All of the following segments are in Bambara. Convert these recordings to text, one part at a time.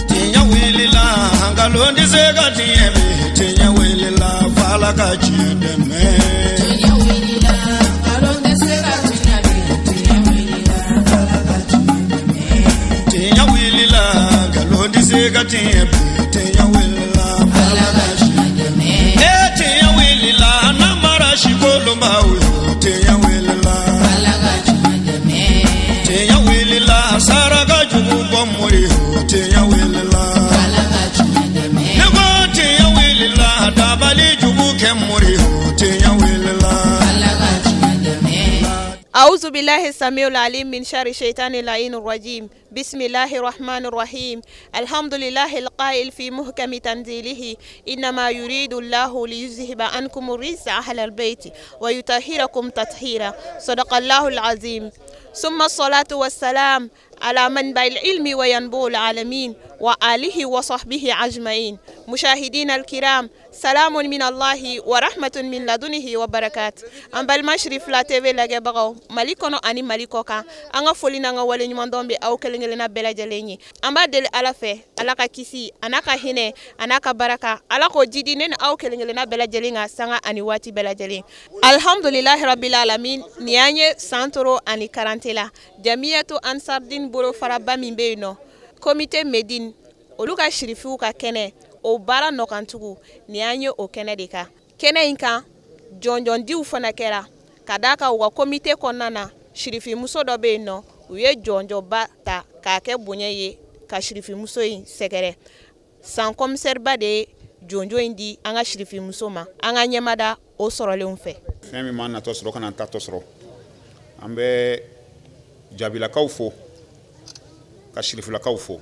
Tiɲɛ wulila nkalon tɛ se ka tiɲɛ bi tiɲɛ wulila f'Ala ka tiɲɛ dɛmɛ. Tiɲɛ wulila nkalon tɛ se ka tiɲɛ bi tiɲɛ wulila f'Ala ka tiɲɛ dɛmɛ. Tiɲɛ wulila nkalon tɛ se ka tiɲɛ bi tiɲɛ wulila f'Ala ka tiɲɛ dɛmɛ. Ee tiɲɛ wulila namara si kolonbaw yo tiɲɛ wulila f'Ala ka tiɲɛ dɛmɛ. Tiɲɛ wulila saraka jugu bɔ mori yo tiɲɛ wulila f'Ala ka tiɲɛ dɛmɛ. Ne ko tiɲɛ wulila dabali jugu kɛ mori yo tiɲɛ wulila f'Ala ka tiɲɛ dɛmɛ. أعوذ بالله السميع العليم من شر الشيطان اللعين الرجيم. بسم الله الرحمن الرحيم. الحمد لله القائل في محكم تنزيله إنما يريد الله ليذهب عنكم الرجس أهل البيت ويطهركم تطهيرا. صدق الله العظيم. ثم الصلاة والسلام على منبع العلم وينبوع العالمين وآله وصحبه أجمعين. مشاهدينا الكرام، سلام من الله ورحمة من لدنه وبركات. An balima Sherifila TV lajɛbagaw, Mali kɔnɔ ani Mali kɔ kan, an ka foli n'an ka waleɲumandɔn bɛ aw kelen kelenna bɛɛ lajɛlen ye. An b'a deli Ala fɛ, Ala ka kisi a n'a ka hinɛ a n'a ka baraka, Ala k'o jidi ne ni aw kelen kelenna bɛɛ lajɛlen kan sanga ani waati bɛɛ lajɛlen. Alhamdulilahi rabbil alamin. Nin y'an ye san toro ani karante la Jamiyatu Ansardin bolofaraba min bɛ yen nɔ, Comité Medine, olu ka sirifiw ka kɛnɛ o baara nɔkantugu, nin y'an ye o kɛnɛ de kan. Kɛnɛ in kan jɔnjɔndiw fana kɛra ka d'a kan u ka komite kɔnɔna na sirifimuso dɔ bɛ yen nɔ, u ye jɔnjɔba ta k'a kɛ bonya ye ka sirifimuso in sɛgɛrɛ. San kɔmisɛriba de ye jɔnjɔn in di an ka sirifimuso ma, an ka ɲɛmada o sɔrɔlenw fɛ. Fɛn min m'an natɔ sɔrɔ ka n'an tatɔ sɔrɔ, an bɛ jabilakaw fo ka sirifilakaw fo.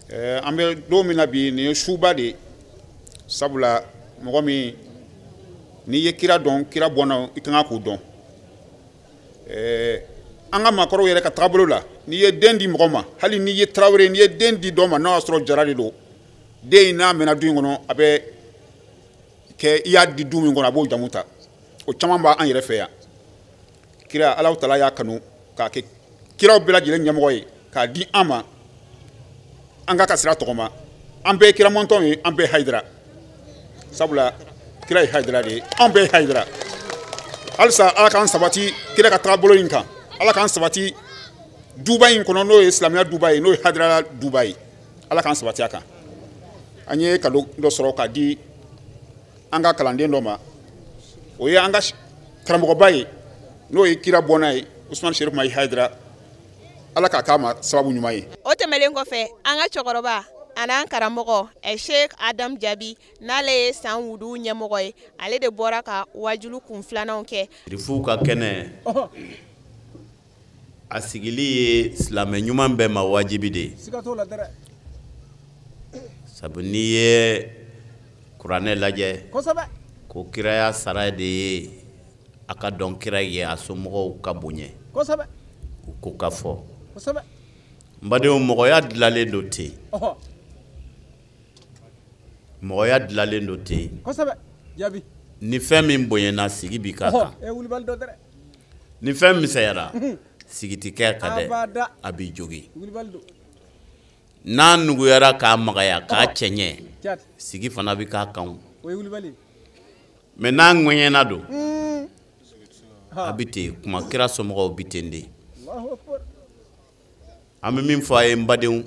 An bɛ don min na bi, nin ye suba de ye, sabula mɔgɔ min n'i ye kira dɔn, kira bɔnna, i kan k'o dɔn. An ka maakɔrɔw yɛrɛ ka taabolo la, n'i ye den di mɔgɔ ma, hali n'i ye tarawele, n'i ye den di dɔ ma, n'a y'a sɔrɔ jara de don, den in n'a mɛnna du in kɔnɔ, a bɛ kɛ i y'a di du min kɔnɔ, a b'o jamu ta. O caman b'an yɛrɛ fɛ yan. Kira Alahu taala y'a kanu k'a kɛ kiraw bɛɛ lajɛlen ɲɛmɔgɔ ye, k'a di an ma, an ka sira tɔgɔma. An bɛɛ ye kiramantɔnw ye, an bɛɛ ye hayidara, sabula kira ye hayidara de ye, an bɛɛ ye hayidara. Halisa Ala k'an sabati kira ka taabolo in kan, Ala k'an sabati duba in kɔnɔ, n'o ye silamɛya duba ye, n'o ye hayidara duba ye, Ala k'an sabati a kan. An ye kado dɔ sɔrɔ k'a di an ka kalanden dɔ ma, o ye an ka karamɔgɔba ye, n'o ye kira bɔnna ye, Usumani Serif Mahi Hayidara. Ala k'a k'a ma sababu ɲuman ye. O tɛmɛnen kɔfɛ, an ka cɛkɔrɔba an'an karamɔgɔ Sheikh Adam Jabi, n'ale ye san wudu ɲɛmɔgɔ ye, ale de bɔra ka wajulu kun filananw kɛ. Sirifuw ka kɛnɛ a sigili ye silamɛ ɲuman bɛɛ ma wajibi de ye. Sabu n'i ye kuranɛ lajɛ, ko kiraya sara de ye a ka dɔn kira ye, a somɔgɔw ka bonya, u ko ka fɔ. N badenw, mɔgɔya dilanlen don ten, mɔgɔya dilanlen don ten. Ni fɛn min bonyana, sigi b'i k'a kan. Ni fɛn misɛnyara, sigi tɛ kɛ kan dɛ, a b'i jogin. N'a nuguyara k'a magaya k'a cɛɲɛ, sigi fana bɛ k'a kan. Mɛ n'a ŋɛɲɛna don, a bɛ ten. Kuma kira somɔgɔw bɛ ten de. An bɛ min fɔ a ye, n badenw,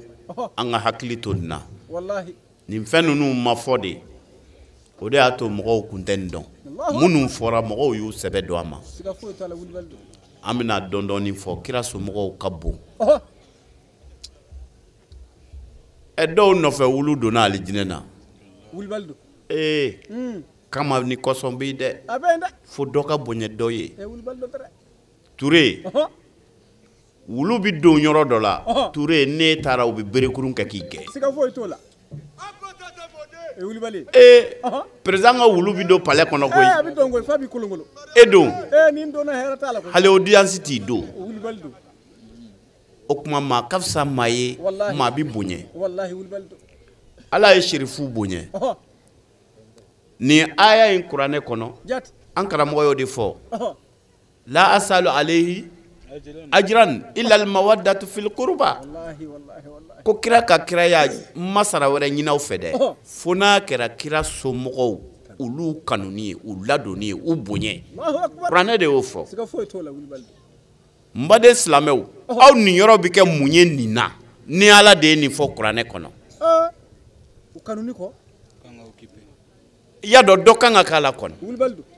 an ka hakili to nin na. Nin fɛn ninnu ma fɔ de, o de y'a to mɔgɔw kun tɛ nin dɔn. Minnu fɔra, mɔgɔw y'u sɛbɛ don a ma. An bɛna dɔɔni dɔɔni fɔ. Kira somɔgɔw ka bon. Dɔw nɔfɛ wulu donna alijinɛ na. Ee kama ni kɔsɔn b'i dɛ, fo dɔ ka bonya dɔ ye. Ture, wulu bɛ don yɔrɔ dɔ la, Ture, n'e taara u bɛ berekurun kɛ k'i gɛn. Ee président ka wulu bɛ don palais kɔnɔ koyi. E don hali audience t'i don. O tuma maa ka fisa maa ye, maa bɛ bonya. Ala ye Serifu bonya. Nin aya in kuranɛ kɔnɔ, an karamɔgɔ y'o de fɔ. La asalu alayhi ajran illa al mawaddatu fil qurba. Ko kira ka kiraya masara wɛrɛ ɲini aw fɛ dɛ, fo n'a kɛra kira somɔgɔw olu kanuni ye, u ladonni ye, u bonya. Kuranɛ de y'o fɔ. N baden silamɛw, aw niyɔrɔ bɛ kɛ mun ye nin na ni Ala de ye nin fɔ kuranɛ kɔnɔ? I y'a dɔn dɔ kan ka k'a la kɔni.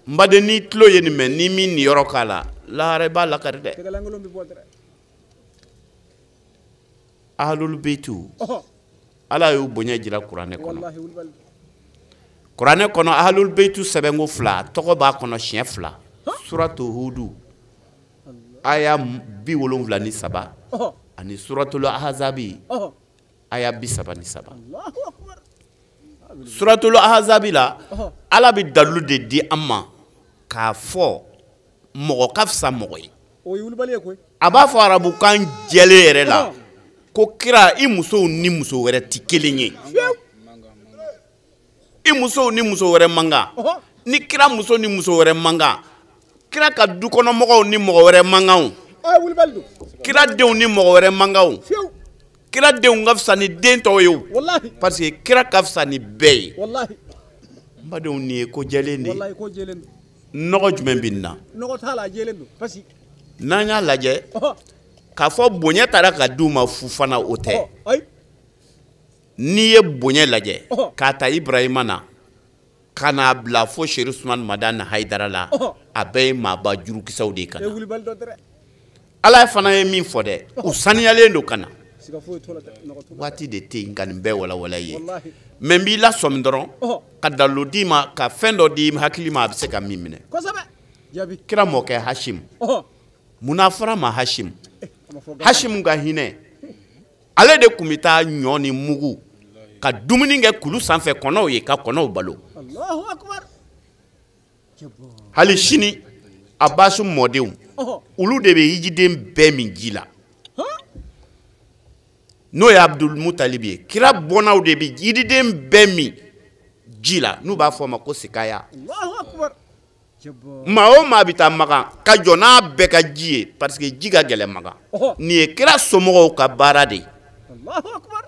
N baden, n'i tulo ye nin mɛn, ni min niyɔrɔ k'a la, lahara i b'a lakari dɛ. Ahlul Beitu, Ala y'u bonya jira kuranɛ kɔnɔ. Kuranɛ kɔnɔ Ahlul Beitu sɛbɛnko 2, tɔgɔ b'a kɔnɔ siɲɛ 2. Suratu Hudu aya 73 ani Suratul Ahzabi aya 33. Suratul Ahzabi la, Ala bɛ dalilu de di an ma k'a fɔ mɔgɔ ka fisa mɔgɔ ye. A b'a fɔ arabukan jɛlen yɛrɛ la ko kira, i musow ni muso wɛrɛ tɛ kelen ye. I musow ni muso wɛrɛ man kan. Ni kira muso ni muso wɛrɛ man kan, kira ka dukɔnɔmɔgɔw ni mɔgɔ wɛrɛ man kan o. Kira denw ni mɔgɔ wɛrɛ man kan o. Kira denw ka fisa ni den tɔw ye o. Parce que kira ka fisa ni bɛɛ ye. N badenw, nin ye ko jɛlen de ye. Nɔgɔ jumɛn bɛ nin na? N'an y'a lajɛ k'a fɔ bonya taara ka d'u ma fu fana, o tɛ. N'i ye bonya lajɛ k'a ta Ibrahima na ka n'a bila fo Seri Usumani Madani Hayidara la, a bɛɛ ye maaba jurukisɛw de ye ka na. Ala fana ye min fɔ dɛ, u saniyalen don ka na. Waati de tɛ yen ka nin bɛɛ walawala i ye. Mɛ n b'i lasɔmi dɔrɔn ka dalilu d'i ma, ka fɛn dɔ di hakili ma a bɛ se ka min minɛ. Kira mɔkɛ Hashim, munna fɔra ma Hashim? Hashim ka hinɛ, ale de tun bɛ taa ɲɔ ni mugu ka dumuni kɛ kulu sanfɛ kɔnɔw ye, ka kɔnɔw balo. Hali sini Abasu mɔdenw, olu de bɛ hijiden bɛɛ min ji la, n'o ye Abdul Mutalib ye. Kira bɔnnaw de bɛ yiriden bɛɛ min ji la, n'u b'a fɔ a ma ko sikaya. Maa o maa bɛ taa Makan ka jɔ n'a bɛɛ ka ji ye, parce que ji ka gɛlɛn Makan. Nin ye kira somɔgɔw ka baara de ye,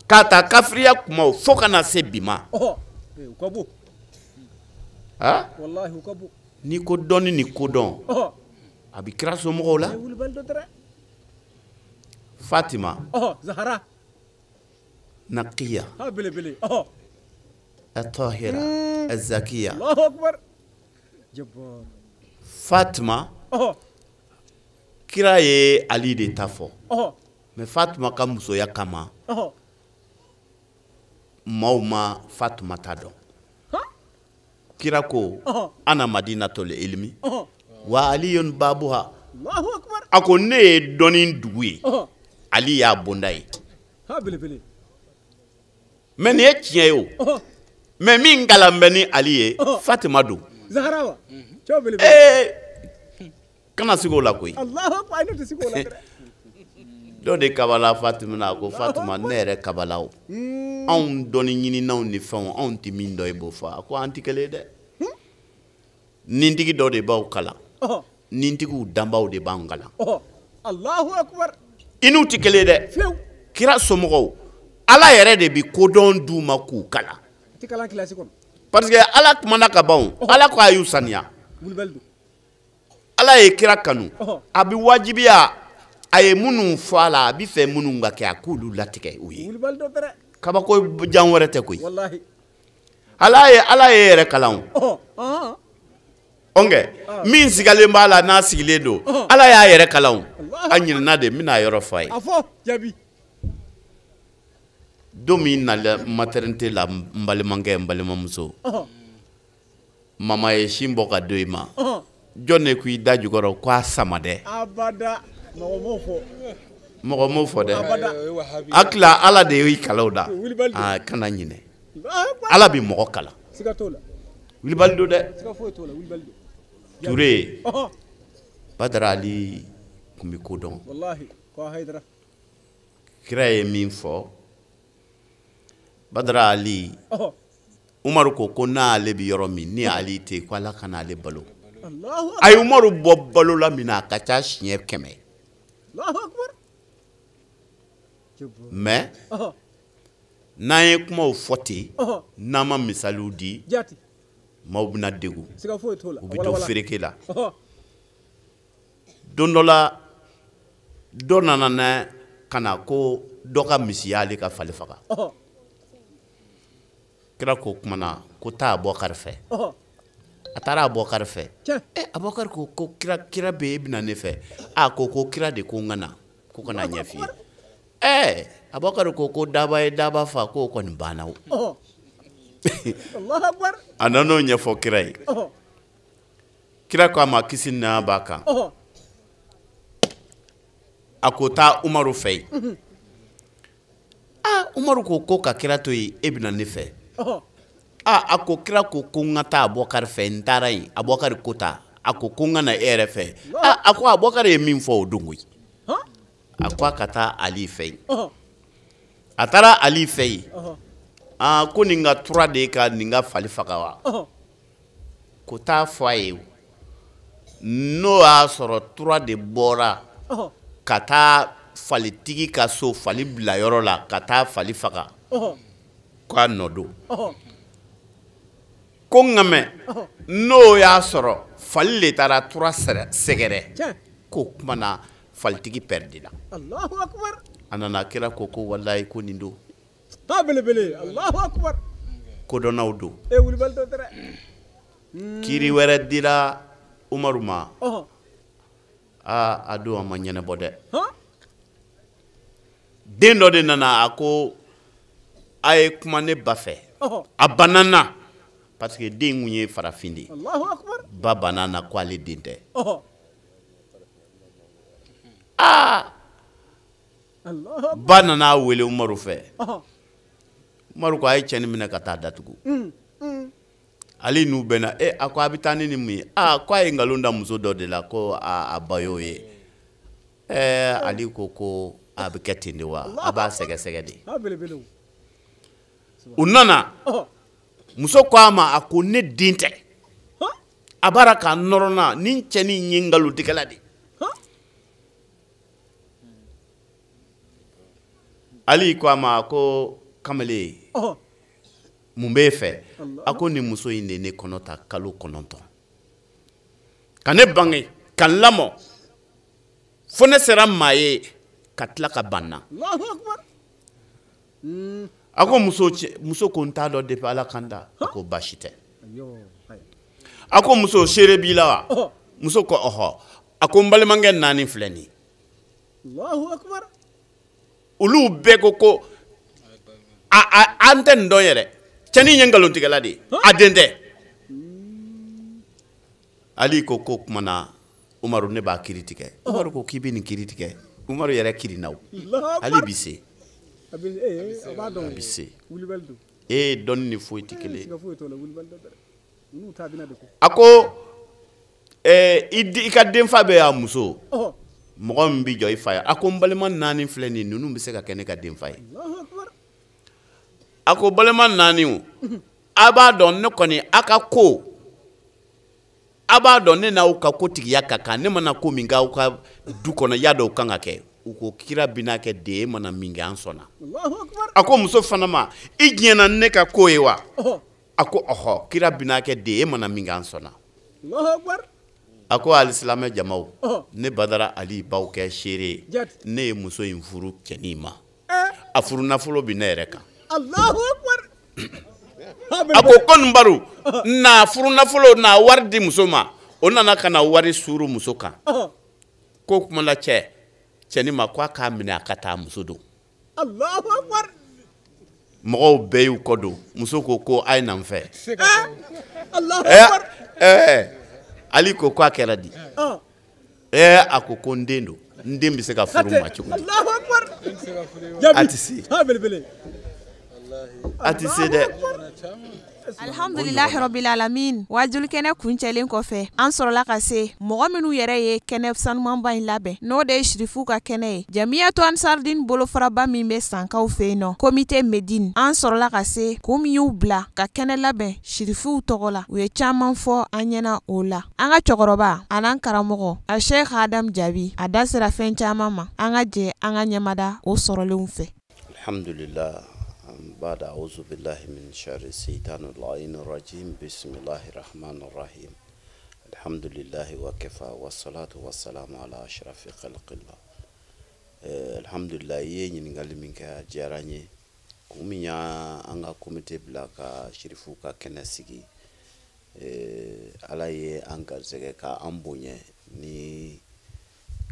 k'a ta kafiriya kumaw fo ka na se bi ma. N'i ko dɔnni ni kodɔn, a bɛ kira somɔgɔw la. Fatima Naqiya Atahira Azakiya. Fatima, kira ye Ali de ta fɔ, mais Fatima ka musoya kama maaw ma Fatima ta dɔn. Kira ko ana madinatul ilmi wa aliyun babuha. A ko ne ye dɔnni dugu ye, Ali y'a bonda ye. Mais nin ye tiɲɛ ye o. Mais min kalan bɛ ni Ali ye, Fatima don. Kana sigi o la koyi. Dɔ de kabala Fatima na, a ko Fatima ne yɛrɛ kabala o. Anw dɔnni ɲininaw ni fɛnw, anw tɛ min dɔn i b'o fɔ. A ko an tɛ kelen ye dɛ. Nintigi dɔ de b'aw kalan, nintigiw danbaw de b'anw kalan. I n'u tɛ kelen ye dɛ. Kira somɔgɔw, Ala yɛrɛ de bɛ kodɔn d'u ma k'u kalan. Parce que Ala kumana ka ban, Ala ko a y'u saniya. Ala ye kira kanu, a bɛ wajibiya a ye minnu fɔ a la, a bɛ fɛ minnu ka kɛ, a k'olu latigɛ u ye. Kabako jan wɛrɛ tɛ koyi. Ala ye yɛrɛ kalan o. Ɔnkɛ min sigalen b'a la n'a sigilen don, Ala y'a yɛrɛ kalan o. A ɲinɛna de, n bɛna a yɔrɔ fɔ a ye. Don min nana maternité la, n balimakɛ, n balimamuso, mama ye sin bɔ ka don i ma, jɔn de ko i da jukɔrɔ k'a sama dɛ? Mɔgɔ m'o fɔ dɛ. A tila Ala de y'i kalan o da. Aa, kana ɲinɛ, Ala bɛ mɔgɔ kalan. Wulibali don dɛ. Ture Badara Ali tun bɛ ko dɔn. Kira ye min fɔ Badara Ali, Umaru ko ko n'ale bɛ yɔrɔ min ni Ali tɛ yen, ko Ala kana ale balo. A ye Umaru bɔ balo la min na a ka ca siɲɛ 100. Mais n'an ye kumaw fɔ ten, n'an ma misaliw di, maaw bɛna degun, u bɛ to fereke la. Don dɔ la, dɔ nana n'a ka na ko dɔ ka misi y'ale ka fali faga. Kira ko kuma na ko taa Abubakari fɛ. A taara Abubakari fɛ. Abubakari ko ko kira bɛ e bɛna ne fɛ. A ko ko kira de ko n ka na, ko ka na ɲɛf'i ye. Abubakari ko ko daba ye daba fa, k'o kɔni banna o. A nan'o ɲɛfɔ kira ye. Kira ko a ma kisi ni nɛɛma b'a kan. A ko taa Umaru fɛ yen. Umaru ko ko ka kira to yen, e bɛna ne fɛ. A ko kira ko ko n ka taa Abubakari fɛ, n taara yen, Abubakari ko taa. A ko ko n ka na e yɛrɛ fɛ. A ko Abubakari ye min fɔ o don koyi. A ko a ka taa Ali fɛ yen. A taara Ali fɛ yen. Ko nin ka tura de ye ka nin ka fali faga wa? Ko taa fɔ a ye, n'o y'a sɔrɔ tura de bɔra ka taa falitigi ka so, fali bila yɔrɔ la, ka taa fali faga, k'a nɔ don. Ko nka mɛ n'o y'a sɔrɔ fali le taara tura sɛgɛrɛ, k'o kuma na falitigi pɛrɛdila. A nana kira ko ko walayi ko nin don. Kodɔnnaw don. Kiiri wɛrɛ dira Umaru ma. A don a ma ɲɛnabɔ dɛ. Den dɔ de nana, a ko a ye kuma ne ba fɛ. A banna n na parce que den kun ye farafin de ye. Ba banna na ko ale den tɛ. Ba nana a wele Umaru fɛ. Umaru ko a ye cɛnin minɛ ka taa datugu. Ale n'u bɛnna, a ko a bɛ taa ni nin mun ye? Ko a ye nkalon da muso dɔ de la, ko a ba y'o ye. Ali ko ko a bɛ kɛ ten de wa? A b'a sɛgɛsɛgɛ de. U nana, muso ko a ma, a ko ne den tɛ. A b'ara k'a nɔrɔ n na, ni cɛnin ye nkalontigɛla de. Ali ko a ma ko kamalen, mun b'e fɛ? A ko nin muso in de ne kɔnɔ ta kalo 9. Ka ne bange, ka n lamɔ, fo ne sera maa ye, ka tila ka ban n na. A ko muso ko n t'a dɔn depuis Ala kan da. A ko baasi tɛ. A ko muso seere b'i la wa? Muso ko ɔhɔ. A ko n balimakɛ 4 filɛ nin ye. Olu bɛɛ ko ko an tɛ nin dɔn yɛrɛ. Cɛnin ye nkalontigɛla de ye, a den tɛ. Ali ko ko kuma na Umaru ne b'a kiiri tigɛ. Umaru ko k'i bɛ nin kiiri tigɛ. Umaru yɛrɛ kirinna o. Ali bi se. A bi se. Dɔnni ni foyi tɛ kelen ye. A ko i ka denfa bɛ y'a muso. Mɔgɔ min bɛ jɔ i fa ye. A ko n balima 4 filɛ nin ye, ninnu bɛ se ka kɛ ne ka denfa ye. A ko balima 4 o, a b'a dɔn ne kɔni a ka ko, a b'a dɔn ne n'aw ka ko tigiya ka kan, ne mana ko min k'aw ka du kɔnɔ, y'a dɔn o kan ka kɛ. U ko kira bɛna kɛ den ye, mana min kɛ an sɔnna. A ko muso fana ma, i diɲɛna ne ka ko ye wa? A ko ɔhɔ, kira bɛna kɛ den ye, mana min kɛ an sɔnna. A ko alisilamɛ jamaw, ne Badara Ali baw kɛ seere ye, ne ye muso in furu cɛnin ma. A furu nafolo bɛ ne yɛrɛ kan. A ko ko nin baro na furu nafolo na wari di muso ma, o nana ka na wari suuru muso kan. Ko kuma la cɛnin ma ko a k'a minɛ a ka taa muso don. Mɔgɔw bɛɛ y'u kɔ don. Muso ko ko a ye na n fɛ. Ali ko k'a kɛra di? A ko ko n den don. N den bɛ se ka furu ma cogo di? A tɛ se. A tɛ se dɛ. Alhamdulilahi rabbil alamin. Waajuli kɛnɛ kuncɛlen kɔfɛ, an sɔrɔla ka se mɔgɔ minnu yɛrɛ ye kɛnɛ sanumanba in labɛn, n'o de ye Sirifu ka kɛnɛ ye, Jamiyatu Ansardin bolofaraba min bɛ Sankaw fɛ yen nɔ, Komite Medine. An sɔrɔla ka se kun min y'u bila ka kɛnɛ labɛn Sirifuw tɔgɔ la, u ye caman fɔ an ɲɛna o la. An ka cɛkɔrɔba an'an karamɔgɔ a Sheikh Adam Jabi, a da sera fɛn caman ma. An ka jɛ an ka ɲɛmada o sɔrɔlenw fɛ. Alhamdulillah. بعد أعوذ بالله من شر الشيطان اللعين الرجيم بسم الله الرحمن الرحيم الحمد لله وكفى والصلاة والسلام على أشرف خلق الله. الحمد لله ye ɲininkali min kɛ, a diyara n ye. Kun min y'an ka komite bila ka Sirifu ka kɛnɛ sigi, Ala ye an garisɛgɛ ka an bonya ni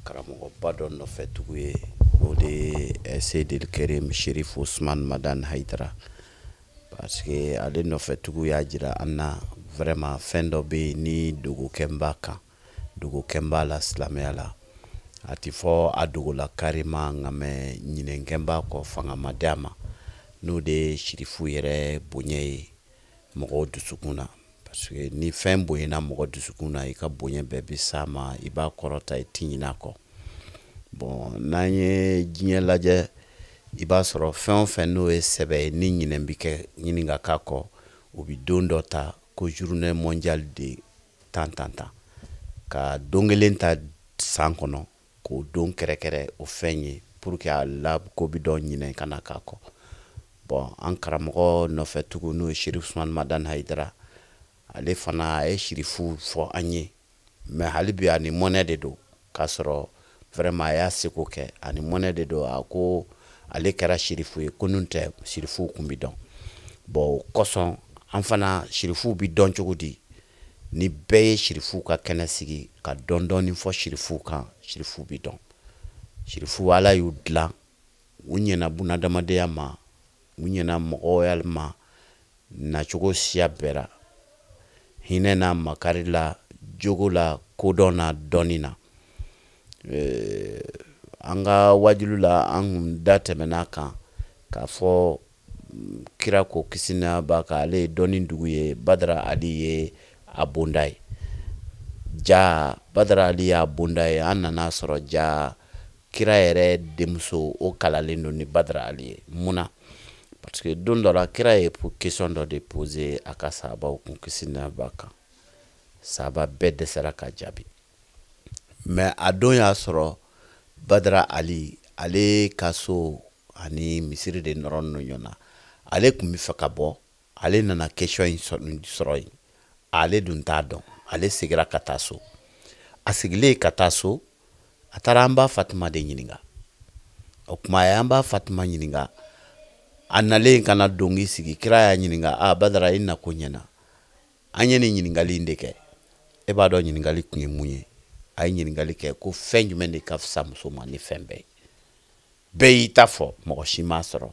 karamɔgɔba dɔ nɔfɛ tugu ye, o de ye Seydil Kerim Sherif Usman Madan Haidara, parce que ale nɔfɛ tugu y'a jira an na vraiment fɛn dɔ bɛ yen ni dogo kɛn b'a kan, dogo kɛn b'a la silamɛya la. A ti fɔ a dogo la carrément, nka mɛ ɲinɛn kɛn b'a kɔ, fanga ma di a ma. N'o de ye Sirifu yɛrɛ bonya ye mɔgɔw dusukun na, parce que ni fɛn bonyana mɔgɔ dusukun na, i ka bonya bɛɛ bɛ s'a ma, i b'a kɔrɔta, i ti ɲinɛ a kɔ. Bon, n'an ye diɲɛ lajɛ, i b'a sɔrɔ fɛn o fɛn n'o ye sɛbɛ ye, ni ɲinɛ bɛ kɛ ɲini ka k'a kɔ, u bɛ don dɔ ta ko journée mondiale de tan tan tan, ka don kelen ta san kɔnɔ k'o don kɛrɛkɛrɛ o fɛn ye, pour que a la ko bɛ dɔn, ɲinɛ kana k'a kɔ. Bon, an karamɔgɔ nɔfɛ tugun, n'o ye Sherif Usman Madan Haidara, ale fana a ye Sirifu fɔ an ye, mais hali bi a ni mɔnɛ de don, k'a sɔrɔ vraiment a y'a seko kɛ, ani mɔnɛ de don. A ko ale kɛra Sirifu ye, ko n'u tɛ Sirifuw kun bi dɔn. Bon, o kosɔn an fana Sirifuw bi dɔn cogo di? Ni bɛɛ ye Sirifuw ka kɛnɛ sigi ka dɔn dɔɔni fɔ Sirifuw kan, Sirifuw bi dɔn. Sirifuw, Ala y'u dilan, u ɲɛna bunadamadenya ma, u ɲɛna mɔgɔya ma, nacogo siya bɛɛ la, hinɛ n'a makari la, jogo la, kodɔn na, dɔnni na. An ka wajulu la, an kun da tɛmɛna kan k'a fɔ kira ko kisi n'a ba kan, ale ye dɔnni dugu ye, Badara Ali ye a bonda ye. Ja Badara Ali y'a bonda ye, an nana sɔrɔ ja kira yɛrɛ denmuso o kalalen don ni Badara Ali ye. Mun na? Parce que don dɔ la, kira ye question dɔ de poser a ka sahabaw kun kisi n'a ba kan, sahaba bɛɛ dɛsɛra ka jaabi. Mais a don y'a sɔrɔ Badara Ali, ale ka so ani misiri de nɔrɔ nɔ ɲɔgɔn na, ale tun bɛ fɛ ka bɔ, ale nana question in sɔrɔ yen, ale dun t'a dɔn, ale seginna ka taa so. A seginnen ka taa so, a taara an ba Fatima de ɲininka. O tuma a y'an ba Fatima ɲininka, a nalen ka na dongi sigi, kira y'a ɲininka: a Badara, i nako ɲɛna, an ye nin ɲininkali in de kɛ, e b'a dɔn ɲininkali kun ye mun ye? A ye ɲininkali kɛ ko fɛn jumɛn de ka fisa muso ma ni fɛn bɛɛ ye? Bɛɛ y'i ta fɔ, mɔgɔ si m'a sɔrɔ.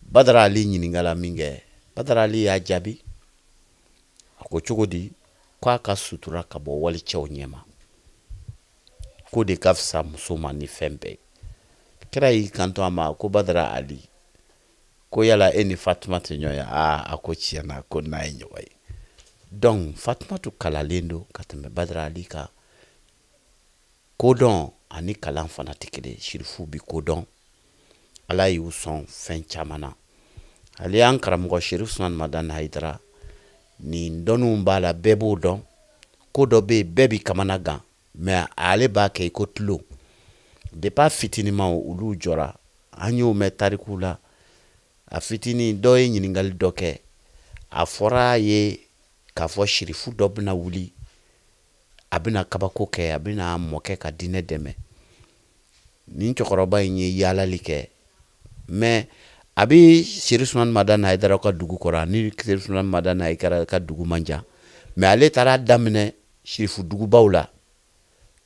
Badara Ali ɲininkala min kɛ, Badara Ali y'a jaabi, a ko cogo di? K'a ka sutura ka bɔ walicɛw ɲɛma, k'o de ka fisa muso ma ni fɛn bɛɛ ye. Kira y'i kanto a ma ko Badara Ali, ko yala e ni Fatima tɛ ɲɔgɔn ye? Aa, a ko tiɲɛna ko n'a ye ɲɔgɔn ye. Donc Fatima tun kalalen don ka tɛmɛ Badara Ali kan. Kodɔn ani kalan fana tɛ kelen. Sirifu bi kodɔn, Ala y'u sɔn fɛn caman na. Ale y'an karamɔgɔ Sherif Usman Madan Haidara, nin dɔnniw b'a la, bɛɛ b'o dɔn. Ko dɔ bɛ yen, bɛɛ bi kamana gan, mais ale b'a kɛ i ko tulo. Depuis a fitinimaw olu jɔra, an y'o mɛn tarikuw la. A fitinin dɔ ye ɲininkali dɔ kɛ, a fɔra a ye k'a fɔ Sirifu dɔ bɛna wuli, a bɛna kabako kɛ, a bɛna mɔkɛ ka diinɛ dɛmɛ. Nin cɛkɔrɔba in ye yaalali kɛ, mais a bɛ Sherif Usman Madan Haidara ka dugu kɔrɔ, ani Sherif Usman Madan Haidara ka dugu man jan, mais ale taara daminɛ Sherifu dugubaw la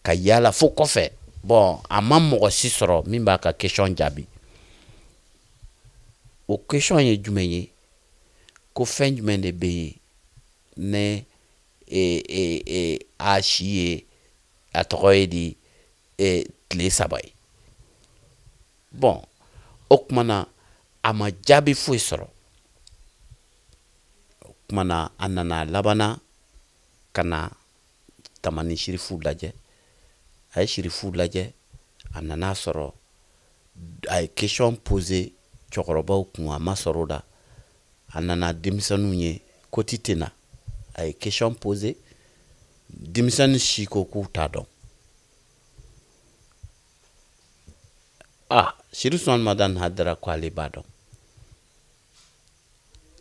ka yaala fo kɔfɛ. Bon, a ma mɔgɔ si sɔrɔ min b'a ka question jaabi. O question ye jumɛn ye? Ko fɛn jumɛn de bɛ yen ne a si ye, a tɔgɔ ye di, tile 3 ye? Bon, o tuma na a ma jaabi foyi sɔrɔ. O Tuma na a nana labanna ka na Tamani Sirifu lajɛ. A ye Sirifu lajɛ, a nana sɔrɔ a ye question posé cɛkɔrɔbaw kun, a ma sɔrɔ o la. A nana denmisɛnninw ye koti tɛ na, a ye question posé, denmisɛnnin si ko k'u t'a dɔn. Ah, Sirifu Usumani Madani Hayidara ko ale b'a dɔn.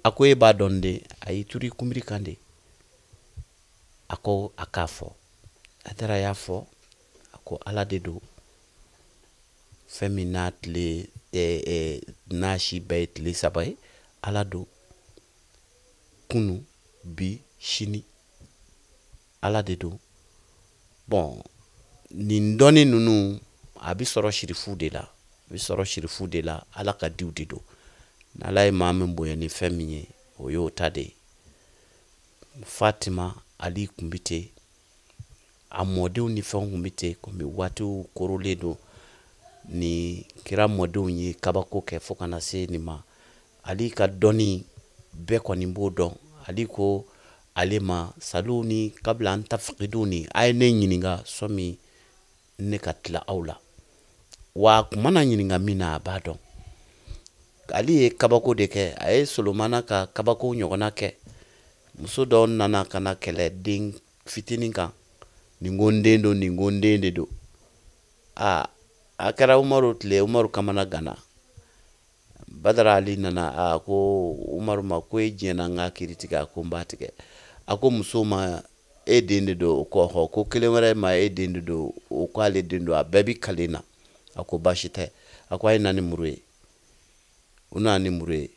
A ko e b'a dɔn de, a y'i turu i kunbiri kan de. A ko a k'a fɔ. Hayidara y'a fɔ, a ko Ala de don, fɛn min n'a tile n'a si bɛɛ ye tile 3 ye, Ala don, kunu bi sini, Ala de don. Bon, nin dɔnni ninnu a bɛ sɔrɔ sirifu de la, a bɛ sɔrɔ sirifu de la, Ala ka diw de don. N'Ala ye maa min bonya ni fɛn min ye, o y'o ta de ye. Fatima Ali kun bɛ ten, a mɔdenw ni fɛnw kun bɛ ten, komi waatiw korolen don. Ni kira mɔdenw ye kabako kɛ fo ka na se nin ma. Ali ka dɔnni bɛɛ kɔni b'o dɔn. Ali ko ale ma, saluni kabila an tafqiduni, a ye ne ɲininka sɔmi ne ka tila aw la. Wa a kun mana ɲininka min na, a b'a dɔn. Ali ye kabako de kɛ, a ye Solomana ka kabako ɲɔgɔnna kɛ. Muso dɔ nana ka na kɛlɛ den fitinin kan, nin ko n den don, nin ko n den de don. Aa, a kɛra Umaru tile, Umaru kamana ganna. Badara Ali nana, a ko Umaru ma ko e diɲɛna n ka kiiri tigɛ, a ko n b'a tigɛ. A ko muso ma, e den de don, o ko ɔhɔ. Ko kelen wɛrɛ ma, e den de don, o ko ale den don, a bɛɛ bi kalen na. A ko baasi tɛ. A ko a ye na ni muru ye. U nana ni muru ye.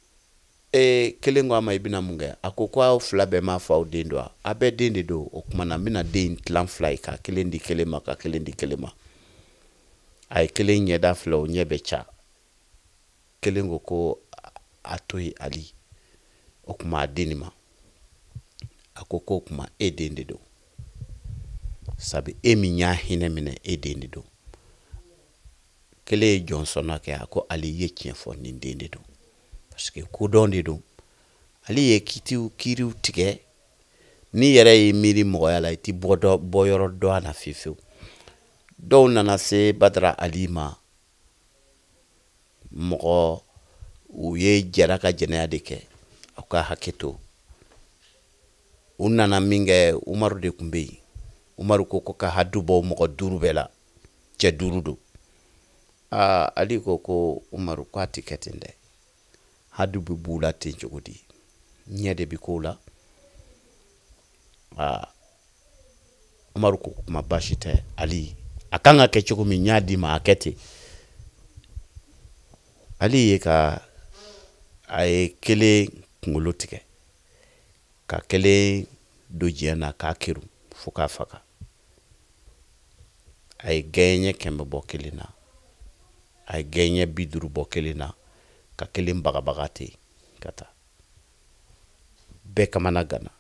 Ee, kelen ko a ma, i bɛna mun kɛ? A ko ko aw fila bɛɛ m'a fɔ aw den don wa? A bɛɛ den de don. O tuma na n bɛna den in tilan fila ye, ka kelen di kelen ma, ka kelen di kelen ma. A ye kelen ɲɛda filɛ, o ɲɛ bɛ ca. Kelen ko ko a to yen Ali. O tuma a den nin ma. A ko k'o tuma e den de don. Sabu e min y'a hinɛ minɛ, e den de don. Kelen ye jɔnsɔnna kɛ, a ko Ali ye tiɲɛ fɔ, nin den de don. Parce que kodɔn de don. Ali ye kitiw kiiriw tigɛ. N'i yɛrɛ y'i miiri mɔgɔya la, i ti bɔ dɔ, bɔ yɔrɔ dɔn a la fiyewu fiyewu. Dɔw nana se Badara Ali ma, mɔgɔ u ye jɛra ka jɛnɛya de kɛ, aw ka hakɛ to. U nana min kɛ, Umaru de tun bɛ yen. Umaru ko ko ka hadu bɔ mɔgɔ 5 bɛɛ la, cɛ 5 don. Aa, Ali ko ko Umaru ko a ti kɛ ten dɛ. Hadu bɛ b'u la ten cogo di? Ɲɛ de bɛ k'o la. Aa, Umaru ko kuma baasi tɛ Ali, a kan ka kɛ cogo min, n y'a d'i ma, a kɛ ten. Ali ye ka a ye kelen kunkolo tigɛ, ka kelen don diɲɛ na k'a kerun fo k'a faga. A ye gɛɲɛ 100 bɔ kelen na, a ye gɛɲɛ 50 bɔ kelen na, ka kelen bagabaga ten ka taa. Bɛɛ kamana ganna.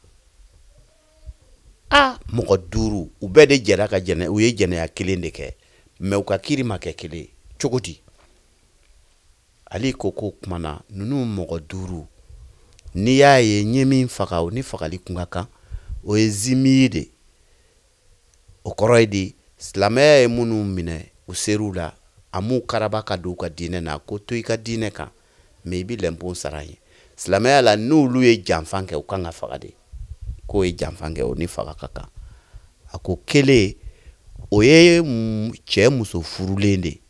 A mɔgɔ 5, u bɛɛ de jɛra ka jɛnɛ, u ye jɛnɛya kelen de kɛ, mɛ u ka kiiri ma kɛ kelen ye. Cogo di? Ali ko k'o kuma na, ninnu mɔgɔ 5, n'i y'a ye n ye min faga, o ni fagali kun ka kan, o ye zimi de. O kɔrɔ ye di, silamɛya ye minnu minɛ, u ser'u la, a m'u karaba ka don u ka diinɛ na, ko to i ka diinɛ kan, mɛ i bɛ lɛnpon sara ye. Silamɛya la, n'olu ye janfan kɛ, u kan ka faga de. K'o ye janfan kɛ, o ni faga ka kan. A ko kelen, o ye cɛ muso furulen de ye.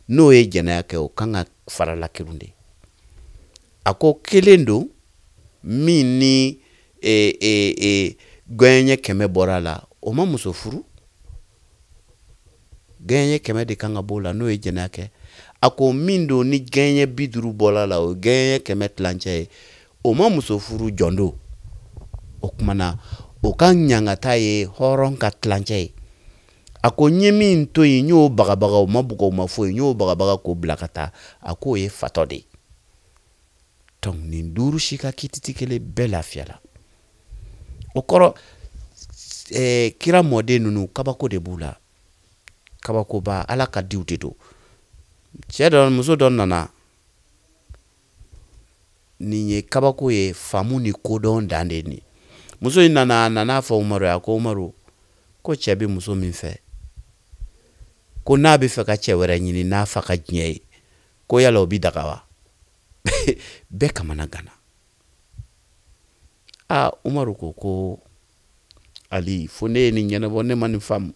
N'o ye jɛnɛya kɛ, o kan ka farala kerun de. A ko kelen don min ni gɛɲɛ 100 bɔra a la, o ma muso furu. Gɛɲɛ 100 de kan ka b'o la n'o ye jɛnɛya kɛ. A ko min don ni gɛɲɛ 50 bɔra a la, o ye gɛɲɛ 100 tilancɛ ye, o ma muso furu, jɔn don. O kuma na, o ka ɲangata ye hɔrɔn ka tilancɛ ye. A ko n ye min to yen, n y'o bagabaga, o ma bugɔ, o ma foyi, n y'o bagabaga k'o bila ka taa. A k'o ye fatɔ de ye. Donc nin 5 si ka kiti ti kelen, bɛɛ lafiyala. O kɔrɔ, kira mɔden ninnu kabako de b'u la. Kabakoba, Ala ka diw de don. Cɛ dɔ, muso dɔ nana, Nin ye kabako ye, faamu ni kodɔn dan de ye nin. Muso in nana, a nana fɔ Umaru ye, a ko Umaru, ko cɛ bɛ muso min fɛ, ko n'a bɛ fɛ ka cɛ wɛrɛ ɲini n'a fa ka diɲɛ ye, ko yala o bi daga wa? Bɛɛ kamana ganna. Aa, Umaru ko ko Ali, fo ne ye nin ɲɛnabɔ, ne ma nin faamu.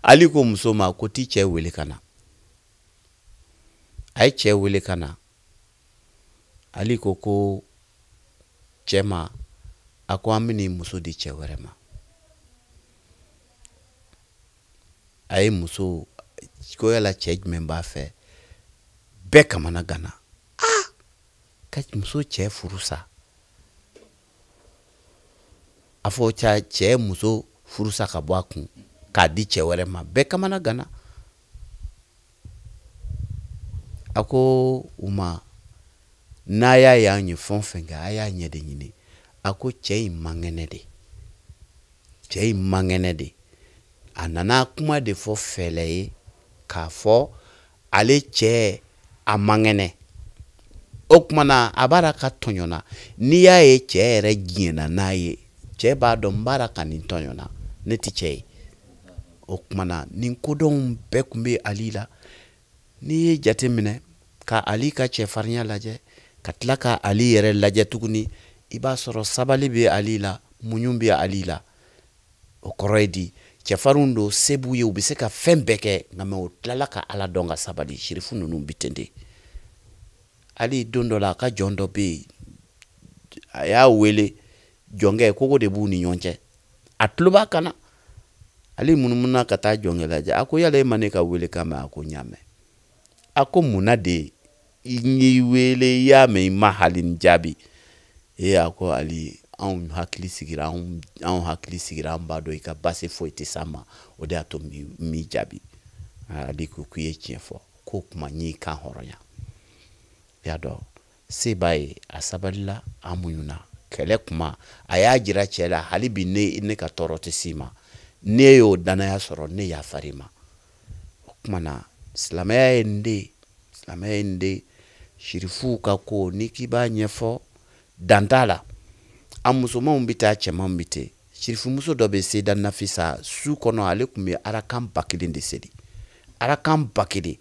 Ali ko muso ma ko t'i cɛ wele ka na. A ye cɛ wele ka na. Ali ko ko cɛ ma, a ko an bɛn'i muso di cɛ wɛrɛ ma. A ye muso ko yala cɛ jumɛn b'a fɛ? Bɛɛ kamana ganna. Aa, ka muso cɛ furu sa. A fɔ cɛ muso furu sa ka bɔ a kun k'a di cɛ wɛrɛ ma. Bɛɛ kamana ganna. A ko u ma, n'a y'a ye an ye fɛn o fɛn kɛ, a y'a ɲɛ de ɲini. A ko cɛ in man kɛnɛ de. Cɛ in man kɛnɛ de. A nana kuma de fɔ fɛlɛ ye k'a fɔ ale cɛ a man kɛnɛ. O tuma na a b'a la ka tɔɲɔ na. N'i y'a ye cɛ yɛrɛ diɲɛna n'a ye, cɛ b'a dɔn n b'a la ka nin tɔɲɔ na, ne tɛ cɛ ye. O tuma na nin kodɔnw bɛɛ tun bɛ Ali la. N'i ye jate minɛ ka Ali ka cɛfarinya lajɛ, ka tila ka Ali yɛrɛ lajɛ tuguni, i b'a sɔrɔ sabali bɛ Ali la, muɲu bɛ Ali la. O kɔrɔ ye di, cɛfarinw don, se b'u ye, u bɛ se ka fɛn bɛɛ kɛ, nka mɛ u tilala ka Ala dɔn ka sabali. Sirifu ninnu bi ten de. Ali don dɔ la, a ka jɔn dɔ bɛ yen, a y'a wele, jɔnkɛ kogo de b'u ni ɲɔgɔn cɛ, a tulo b'a kan na. Ale munumuna ka taa jɔnkɛ lajɛ, a ko yala e ma ne ka wele kan mɛn? A ko n y'a mɛn. A ko munna de n y'i wele, i y'a mɛn, i ma hali n jaabi? Ee, a ko Ali, anw hakili sigira, anw hakili sigira, an b'a dɔn i ka baasi foyi tɛ s'an ma, o de y'a to n m'i jaabi. Ali ko k'i ye tiɲɛ fɔ, k'o kuma n y'i kan hɔrɔnya. I y'a dɔn, se b'a ye, a sabalila, a muɲuna. Kɛlɛ kuma, a y'a jira cɛ la, hali bi ne ka tɔɔrɔ tɛ s'i ma. Ne y'o danaya sɔrɔ, ne yafar'i ma. O kuma na, silamɛya ye nin de ye, silamɛya ye nin de ye. Sirifuw ka ko, n'i k'i b'a ɲɛfɔ, dan t'a la. A musomanw bɛ taa, cɛmanw bɛ ten. Sirifumuso dɔ bɛ Seyida Nafisa, su kɔnɔ ale tun bɛ arakan 1000 de seli. Arakan 1000.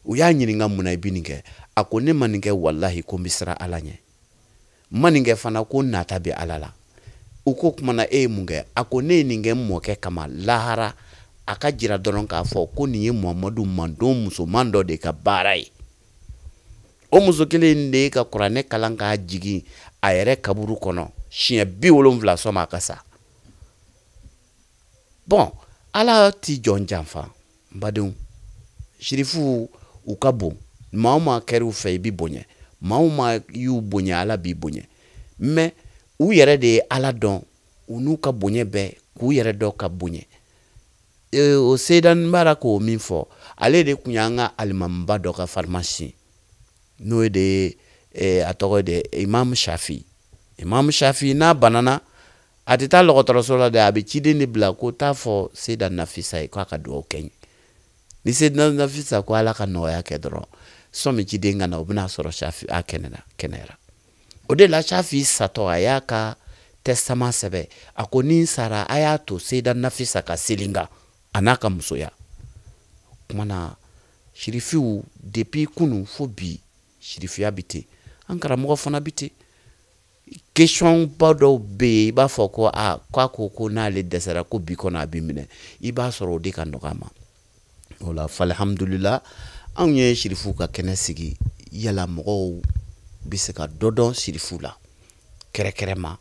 U y'a ɲininka mun na i bɛ nin kɛ? A ko ne ma nin kɛ walahi ko n bɛ siran Ala ɲɛ. N ma nin kɛ fana ko n nata bɛ Ala la. U ko kuma na e ye mun kɛ? A ko ne ye nin kɛ n mɔkɛ kama lahara, a ka jira dɔrɔn k'a fɔ ko nin ye Muhamadu mantɔn musoman dɔ de ka baara ye. O muso kelen in de ye ka kuranɛ kalan k'a jigin a yɛrɛ kaburu kɔnɔ siɲɛ 70 sɔn a ka sa. Bɔn, Ala ti jɔn janfa n badenw. Sirifuw u ka bon, maa o maa kɛr'u fɛ i bi bonya, maa o maa y'u bonya Ala b'i bonya. Mɛ u yɛrɛ de ye Ala dɔn, u n'u ka bonya bɛɛ k'u yɛrɛ dɔn ka bonya. O Seyida n b'a la k'o min fɔ, ale de tun y'an ka alimamiba dɔ ka pharmacien, n'o de ye, a tɔgɔ de Imam Shafi. Imam Shafi n'a banana, a tɛ taa dɔgɔtɔrɔso la dɛ, a bɛ ciden de bila ko taa fɔ Seyida Nafisa ye k'a ka dugawu kɛ n ye. Ni Seyida Nafisa ko Ala ka nɔgɔya kɛ dɔrɔn, sɔmi ciden ka na, o bɛna sɔrɔ Shafi a kɛnɛyara. O de la Shafi satɔ, a y'a ka testament sɛbɛn, a ko ni n sara a y'a to Seyida Nafisa ka seli n kan, a n'a ka musoya. O kuma na, sirifiw depuis kunun fo bi, sirifiya bi ten, an karamɔgɔ fana bi ten. Question ba dɔw bɛ yen, i b'a fɔ ko aa, k'a ko ko n'ale dɛsɛra ko bi kɔnɔ a b'i minɛ, i b'a sɔrɔ o de ka nɔgɔ a ma. O la alhamdulila, anw ye sirifuw ka kɛnɛ sigi, yala mɔgɔw bɛ se ka dɔ dɔn sirifuw la kɛrɛkɛrɛma,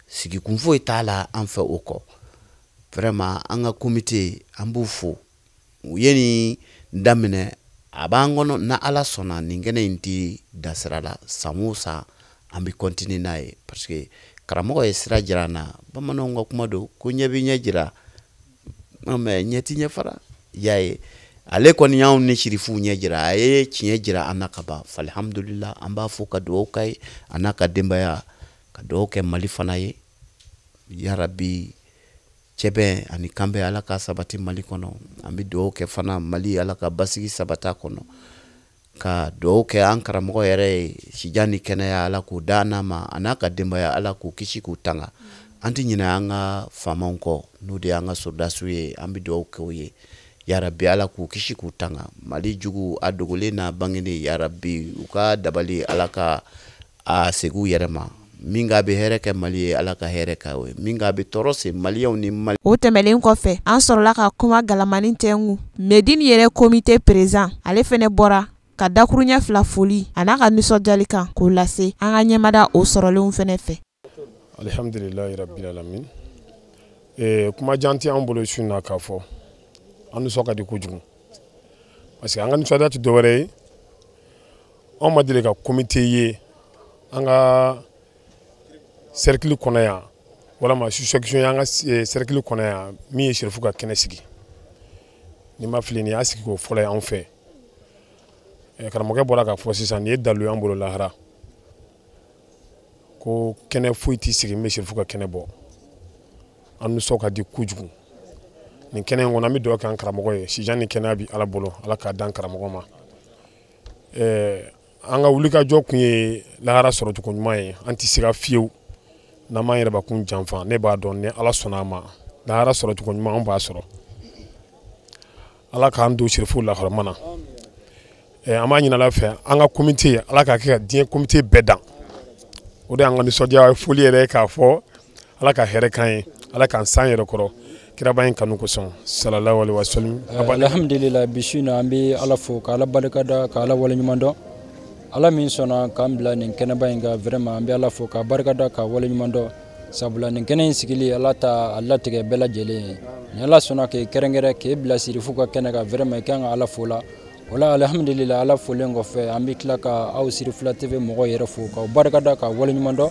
sigikun foyi t'a la an fɛ o kɔ. Vraiment an ka comité, an b'u fo, u ye nin daminɛ, a b'an kɔnɔ, na Ala sɔnna nin kɛnɛ in ti da sira la, san o san an bɛ continuer n'a ye, parce que karamɔgɔ ye sira jira an na. Bamananw ka kuma don ko ɲɛ bɛ ɲɛ jira, mɛ ɲɛ ti ɲɛ fara. I y'a ye, ale kɔni y'anw ni sirifuw ɲɛ jira, a ye tiɲɛ jira an na ka ban. Alhamdulila, an b'a fo ka dugawu k'a ye, a n'a ka denbaya, ka dugawu kɛ Mali fana ye. Yarabi, cɛbɛn ani kanbɛn Ala ka sabati Mali kɔnɔ. An bɛ dugawu kɛ fana Mali, Ala ka basigi sabati a kɔnɔ. Ka dugawu kɛ an karamɔgɔ yɛrɛ ye, sijan ni kɛnɛya Ala k'o da n'a ma, a n'a ka denbaya Ala k'u kisi k'u tanga. An tɛ ɲinɛ an ka faamaw kɔ, n'o de y'an ka sɔrɔdasiw ye, an bɛ dugawu kɛ u ye. Yarabi Ala k'u kisi k'u tanga. Mali jugu a dogolen n'a bangenen, yarabi u ka dabali Ala ka a segin u yɛrɛ ma. Min k'a bɛ hɛrɛ kɛ Mali ye, Ala ka hɛrɛ kɛ o ye. Min k'a bɛ tɔɔrɔ se Maliyɛnw ni Mali. O tɛmɛnen kɔfɛ, an sɔrɔla ka kuma galamani tɛnku Medine yɛrɛ comité président, ale fɛnɛ bɔra ka dakuruɲɛ fila foli a n'a ka nisɔndiyali kan k'o lase an ka ɲɛmada o sɔrɔlenw fɛnɛ fɛ. Alhamdulilayi rabbil alamin. Kuma jan tɛ an bolo su in na k'a fɔ an nisɔn ka di kojugu, parce que an ka nisɔndiya tɛ dɔwɛrɛ ye, anw ma deli ka comité ye an ka cercle kɔnɔ yan, walama sous-section y'an ka cercle kɔnɔ yan min ye Serifu ka kɛnɛ sigi. Ni ma fili, nin y'a sigi ko fɔlɔ ye anw fɛ. Karamɔgɔkɛ bɔra k'a fɔ sisan, nin ye dalu ye an bolo lahara ko kɛnɛ foyi t'i sigi min bɛ Serifu ka kɛnɛ bɔ. An nisɔn ka di kojugu nin kɛnɛ in kɔnɔ. An bɛ dugawu kɛ an karamɔgɔ ye, sijan ni kɛnɛya bi Ala bolo, Ala k'a d'an karamɔgɔ ma. An ka wulikajɔ kun ye lahara sɔrɔcogo ɲuman ye, an tɛ siga fiyewu n'an m'an yɛrɛbakun janfa. Ne b'a dɔn ni Ala sɔnna a ma, lahara sɔrɔcogo ɲuman an b'a sɔrɔ. Ala k'an don Serifu lahɔrɔma na. An b'a ɲini Ala fɛ, an ka comité Ala k'a kɛ ka diɲɛ comité bɛɛ dan. O de y'an ka nisɔndiya foli yɛrɛ ye k'a fɔ Ala ka hɛrɛ k'an ye, Ala k'an san yɛrɛ kɔrɔ kiraba in kanu kosɔn, sallallahu alaihi wa sallam. Alhamdulillah, bi su in na an bɛ Ala fo ka Ala barika da ka Ala waleɲuman dɔn. Ala min sɔnna k'an bila nin kɛnɛba in kan, vraiment an bɛ Ala fo ka barika da ka waleɲuman dɔn. Sabula nin kɛnɛ in sigili Ala ta a latigɛ bɛɛ lajɛlen ye. Ni Ala sɔnna k'e kɛrɛnkɛrɛn k'e bila Serifu ka kɛnɛ kan, vraiment i kan ka Ala fo la. O la alhamdulillah, Ala folen kɔfɛ, an bɛ tila ka aw Sirifila TV mɔgɔw yɛrɛ fo k'aw barika da ka waleɲuman dɔn,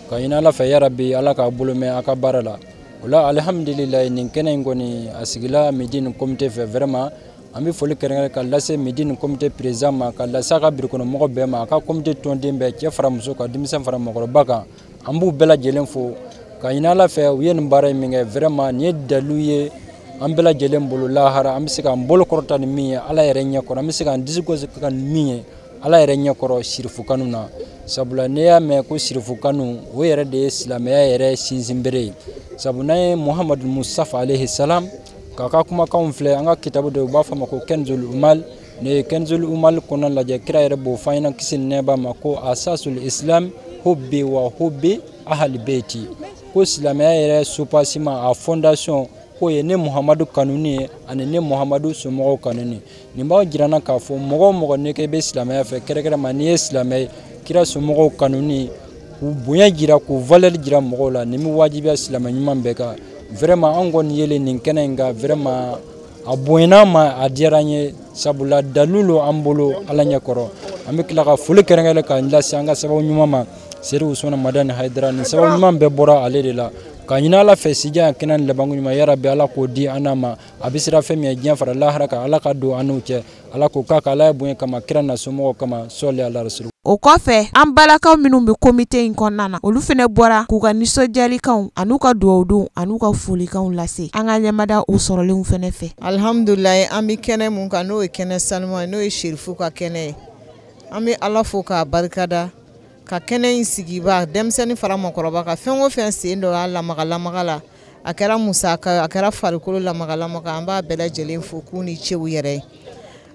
ka ɲini Ala fɛ yarabi Ala k'a bolo mɛn a ka baara la. O la alhamdulillah, nin kɛnɛ in kɔni a sigila Medine comité fɛ, vraiment an bɛ foli kɛrɛnkɛrɛn ka lase Medine comité président ma, ka lase a ka birikɔnɔmɔgɔ bɛɛ ma, a ka comité tɔnden bɛɛ, cɛ fara muso kan, denmisɛn fara mɔgɔkɔrɔba kan, an b'u bɛɛ lajɛlen fo ka ɲini Ala fɛ u ye nin baara in min kɛ, vraiment nin ye dalu ye an bɛɛ lajɛlen bolo lahara. An bɛ se k'an bolo kɔrɔta ni min ye Ala yɛrɛ ɲɛkɔrɔ, an bɛ se k'an disi gosi ka ni min ye Ala yɛrɛ ɲɛkɔrɔ Serifu kanu na. Sabula n'i y'a mɛn ko Serifu kanu, o yɛrɛ de ye silamɛya yɛrɛ sinsinbere ye. Sabu n'an ye Muhamadu Mustafa alayhi salam k'a ka kumakanw filɛ, an ka kitabu dɔ u b'a fɔ a ma ko Kɛnzul Umal. Ni ye Kɛnzul Umal kɔnɔ lajɛ, kira yɛrɛ b'o fɔ an ɲɛna kisi ni nɛɛma ma ko asasul islam hubbi wa hubbi ahli beyti, ko silamɛya yɛrɛ soubassement a fondation k'o ye ne Muhamadu kanuni ye ani ne Muhamadu somɔgɔw kanuni. Nin b'aw jira n na k'a fɔ mɔgɔ o mɔgɔ n'i k'i bɛ silamɛya fɛ, kɛrɛnkɛrɛnma n'i ye silamɛ ye, kira somɔgɔw kanuni k'u bonya jira, k'u valeur jira mɔgɔw la, nin bɛ wajibiya silamɛ ɲuman bɛɛ kan. Vraiment an kɔni yelen nin kɛnɛ in kan, vraiment a bonyana an ma, a diyara an ye, sabula dalu lo an bolo Ala ɲɛkɔrɔ. An bɛ tila ka foli kɛrɛnkɛrɛn ka lase an ka sababu ɲuman ma, Serifu Usumana Madani Hayidara. Nin sababu ɲuman bɛɛ bɔra ale de la. Ka ɲini Ala fɛ sijan kɛnɛ ni labanko ɲuman, yarabi Ala k'o di an n'a ma. A bɛ siran fɛn min ye diɲɛ fara lahara kan, Ala ka don an n'u cɛ, Ala k'o k'a kan Ala ye bonya kama, kira n'a somɔgɔw kama, sɔli ala rasulu. O kɔfɛ, an balakaw minnu bɛ comité in kɔnɔna na, olu fɛnɛ bɔra k'u ka nisɔndiyalikanw an'u ka dugawudonw an'u ka folikanw lase an ka ɲɛmada o sɔrɔlenw fɛnɛ fɛ. Alhamdulilayi, an bɛ kɛnɛ mun kan, n'o ye kɛnɛ sanuman ye, n'o ye Serifu ka kɛnɛ ye. An bɛ Ala fo k'a barikada, ka kɛnɛ in sigiba denmisɛnnin fara mɔgɔkɔrɔba kan, fɛn o fɛn sen dɔ a lamaga lamaga la, a kɛra musaka, a kɛra farikolo lamaga lamaga, an b'a bɛɛ lajɛlen fo k'u ni ce u yɛrɛ ye.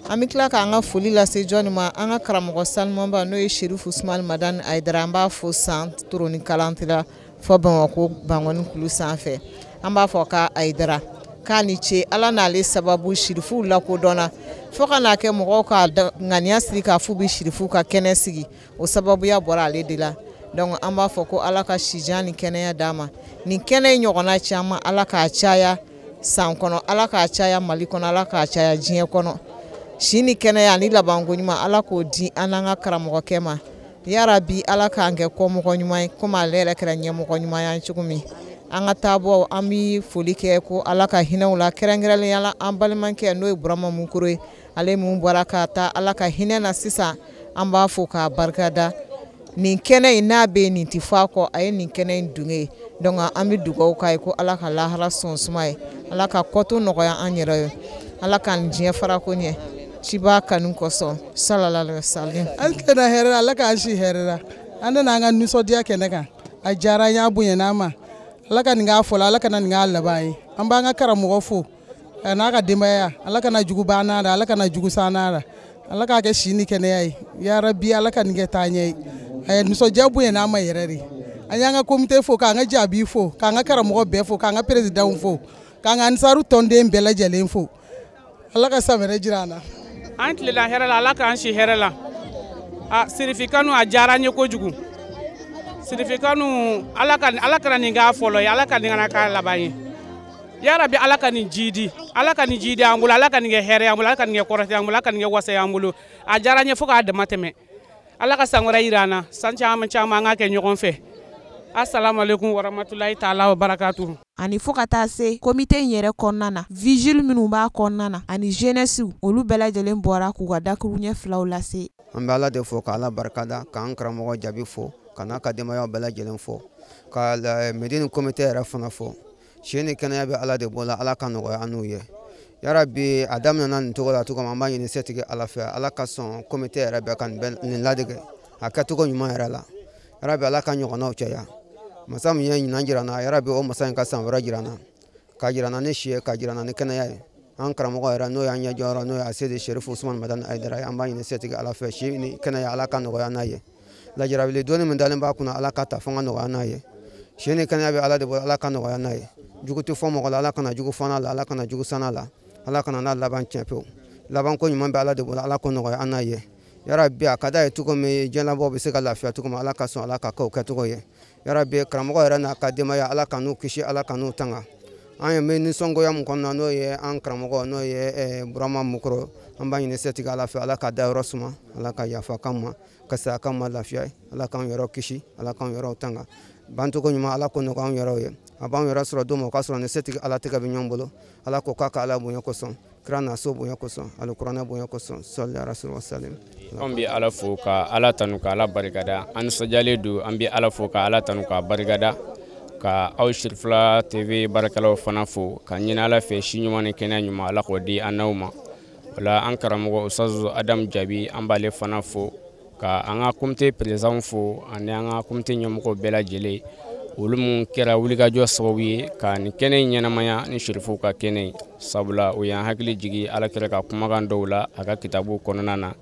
An bɛ tila k'an ka foli lase jɔnni ma, an ka karamɔgɔ sanumanba n'o ye Serifu Usumani Madani Hayidara, an b'a fo san Toroni kalantira fɔ Bamakɔ Bankɔni kulu sanfɛ. An b'a fɔ k'a Hayidara k'a ni ce, Ala n'ale sababu Serifuw lakodɔnna fo ka n'a kɛ mɔgɔw ka ŋaniya siri k'a f'u bɛ Serifuw ka kɛnɛ sigi, o sababuya bɔra ale de la. Donc an b'a fɔ ko Ala ka sijan ni kɛnɛya d'a ma. Nin kɛnɛ in ɲɔgɔnna caman Ala k'a caya san kɔnɔ, Ala k'a caya Mali kɔnɔ, Ala k'a caya diɲɛ kɔnɔ. Si ni kɛnɛya ani labanko ɲuman Ala k'o di an n'an ka karamɔgɔkɛ ma. Yarabi Ala k'an kɛ kɔmɔgɔ ɲuman ye komi ale yɛrɛ kɛra ɲɛmɔgɔ ɲuman ye cogo min. An ka taabɔ, an bɛ foli kɛ ko Ala ka hinɛ u la, kɛrɛnkɛrɛnnenya la an balimakɛ n'o ye Burama Mukoro ye, ale mun bɔra ka taa Ala ka hinɛ na sisan, an b'a fo k'a barikada. Nin kɛnɛ in n'a bɛ yen, nin tɛ fɔ a kɔ, a ye nin kɛnɛ in dunge ye. Donc an bɛ dugawu k'a ye ko Ala ka lahara sɔn suma ye, Ala ka kɔto nɔgɔya an yɛrɛ ye, Ala k'an diɲɛ farako ɲɛ. Ciba kanu kosɔn sallallahu alaihi wasallam. An tilenna hɛrɛ la, Ala k'an si hɛrɛ la. An nana an ka nisɔndiya kɛnɛ kan. A diyara an ye, a bonyana an ma. Ala ka nin k'a fɔlɔ, Ala kana nin k'a laban ye. An b'an ka karamɔgɔ fo a n'a ka denbaya. Ala kana jugu ban n'a la, Ala kana jugu san n'a la. Ala k'a kɛ si ni kɛnɛya ye. Yarabi Ala ka nin kɛ taa ɲɛ ye. A nisɔndiya bonyana an ma yɛrɛ de. An y'an ka komite fo, k'an ka jaabi fo, k'an ka karamɔgɔ bɛɛ fo, k'an ka perezidanw fo, k'an ka ansaru tɔnden bɛɛ lajɛlen fo. Ala ka san wɛrɛ jira an na. An tilela hɛrɛ la, Ala k'an si hɛrɛ la. A Sirifi kanu a diyara n ye kojugu. Sirifi kanu Ala kana nin k'a fɔlɔ ye, Ala ka nin kana k'a laban ye. Yarabi Ala ka nin jiidi, Ala ka nin jiidi an bolo, Ala ka nin kɛ hɛrɛ y'an bolo, Ala ka nin kɛ kɔrɔtɛ y'an bolo, Ala ka nin kɛ wasa y'an bolo. A diyara n ye fo k'a dama tɛmɛ. Ala ka san wɛrɛ yira an na, san caman caman an ka kɛ ɲɔgɔn fɛ. Assalamu alaikum warahmatullahi ta'ala wa barakatuh. Ani fo ka taa se komite in yɛrɛ kɔnɔna na, vigile minnu b'a kɔnɔna na ani jeunesse, olu bɛɛ lajɛlen bɔra k'u ka dakuruɲɛ filaw lase. An bɛ Ala de fo, ka Ala barikada, k'an karamɔgɔ Jaabi fo, ka n'a ka denbayaw bɛɛ lajɛlen fo, ka Medine komite yɛrɛ fana fo. Si ni kɛnɛya bɛ Ala de bolo, Ala ka nɔgɔya an n'u ye. Yarabi a daminɛna nin cogo la cogo min, an b'a ɲini setigi Ala fɛ, Ala ka sɔn komite yɛrɛ bɛɛ ka nin ladege a kɛcogo ɲuman yɛrɛ la. Yarabi Ala ka ɲɔgɔnnaw caya. Masa min ye ɲinan jira n na, yarabi o masa in ka san wɛrɛ jira n na, ka jira n na ni si ye, ka jira n na ni kɛnɛya ye. An karamɔgɔ yɛrɛ n'o y'an ɲɛjɔyɔrɔ, n'o ye Asedi Serifu Usumani Madani Hayidara ye, an b'a ɲini setigi Ala fɛ, si ni kɛnɛya Ala ka nɔgɔya n'a ye. Lajarabili donni min dalen b'a kunna, Ala ka ta fanga nɔgɔya n'a ye. Si ni kɛnɛya bɛ Ala de bolo, Ala ka nɔgɔya n'a ye. Jugu tɛ fɔ mɔgɔ la, Ala kana jugu fana la, Ala kana jugu sana la, Ala kana n'a laban tiɲɛ pewu. Labanko ɲuman bɛ Ala de bolo, Ala k'o nɔgɔya an n'a ye. Yarabi a ka d'a ye cogo min diɲɛlabɔ bɛ se ka lafiya cogo min, Ala ka sɔn Ala ka kɛ o kɛcogo ye. Yarabi karamɔgɔ yɛrɛ n'a ka denbaya, Ala ka n'u kisi, Ala ka n'u tanga. An ye bɛ nisɔngoya min kɔnɔna, n'o ye an karamɔgɔ, n'o ye Burama Mukoro, an b'a ɲini setigi Ala fɛ, Ala ka dayɔrɔ suma, Ala ka yafa k'an ma, ka saya k'an ma lafiya ye, Ala k'an yɔrɔ kisi, Ala k'an yɔrɔ tanga. Bancogo ɲuman Ala k'o nɔgɔya an yɛrɛw ye. A b'an yɛrɛ sɔrɔ don min, o k'a sɔrɔ ni setigi Ala tɛgɛ bɛ ɲɔgɔn bolo. Ala ko k'a ka Ala bonya kosɔn, kira n'a so bonya kosɔn, alikuranɛ bonya kosɔn, sɔli rasul wa salim. Anw bɛ Ala fo ka Ala tanu ka Ala barikada. An nisɔndiyalen don, an bɛ Ala fo ka Ala tanu ka barikada, ka aw Sirifila TV baarakɛlaw fana fo, ka ɲini Ala fɛ si ɲuman ni kɛnɛya ɲuman Ala k'o di an n'aw ma. O la an karamɔgɔ Ustaz Adamu Jaabi, an b'ale fana fo, ka an ka komite président fo ani an ka komite ɲɛmɔgɔw bɛɛ lajɛlen, olu mun kɛra wulikajɔ sababu ye ka nin kɛnɛ in ɲɛnamaya ni Sirifuw ka kɛnɛ ye. Sabula o y'an hakili jigin Ala kira ka kumakan dɔw la a ka kitabu kɔnɔna na.